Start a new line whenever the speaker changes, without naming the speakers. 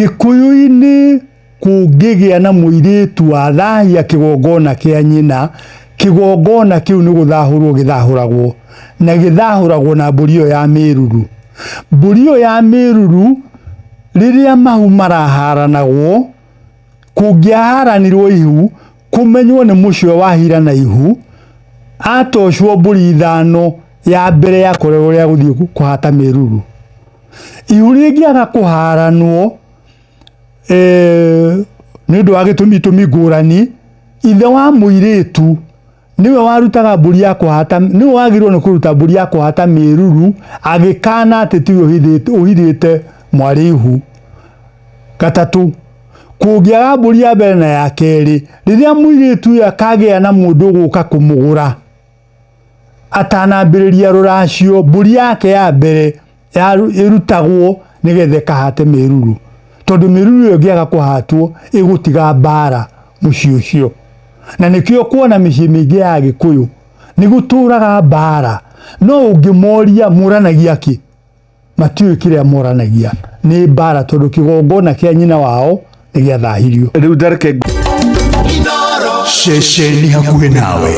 Gĩkũyũ-inĩ kũngĩgĩa na mũirĩtu wathahia kĩgongona kĩa nyina, kĩgongona kĩu nĩ gũthahũrwo gĩthahũragwo, na gĩthahũragwo na mbũri ĩyo ya mĩruru. Mbũri ĩyo ya mĩruru, rĩrĩa mahu maraharanagwo, kũngĩaharanirwo ihu, kũmenywo nĩ mũciĩ wahira na ihu, atocwo mbũri ithano, ya mbere yakoragwo ya gũthiĩ kũhata mĩruru. Ihu rĩngĩaga kũharanwo eh, nĩ ũndũ wa gĩtũmi itũmi ngũrani, ithe wa mũirĩtu nĩwe warutaga mbũri ya kũhata, nĩwe wagĩrĩirwo nĩ kũruta mbũri ya kũhata mĩruru agĩkana atĩ tiwe ũhithĩte mwarĩ ihu. Gatatũ, kũngĩaga mbũri ya mbere na ya kerĩ, rĩrĩa mũirĩtu ũyũ akagĩa na mũndũ ũgũka kũmũgũra, atanambĩrĩria rũracio, mbũri yake ya mbere ĩrutagwo nĩgetha ĩkahate mĩruru, tondũ mĩruru ĩyo ĩngĩaga kũhatwo ĩgũtiga mbara mũciĩ ũcio. Na nĩkĩo kuona mĩciĩ mĩingĩ ya Agĩkũyũ nĩ gũtũraga mbara, no ũngĩmoria mũranagia kĩ, matiũĩ kĩrĩa moranagia, nĩ mbara tondũ kĩgongona kĩa nyina wao nĩ gĩathahirio.
Rĩu ndareke
Ceceni hakuhĩ nawe.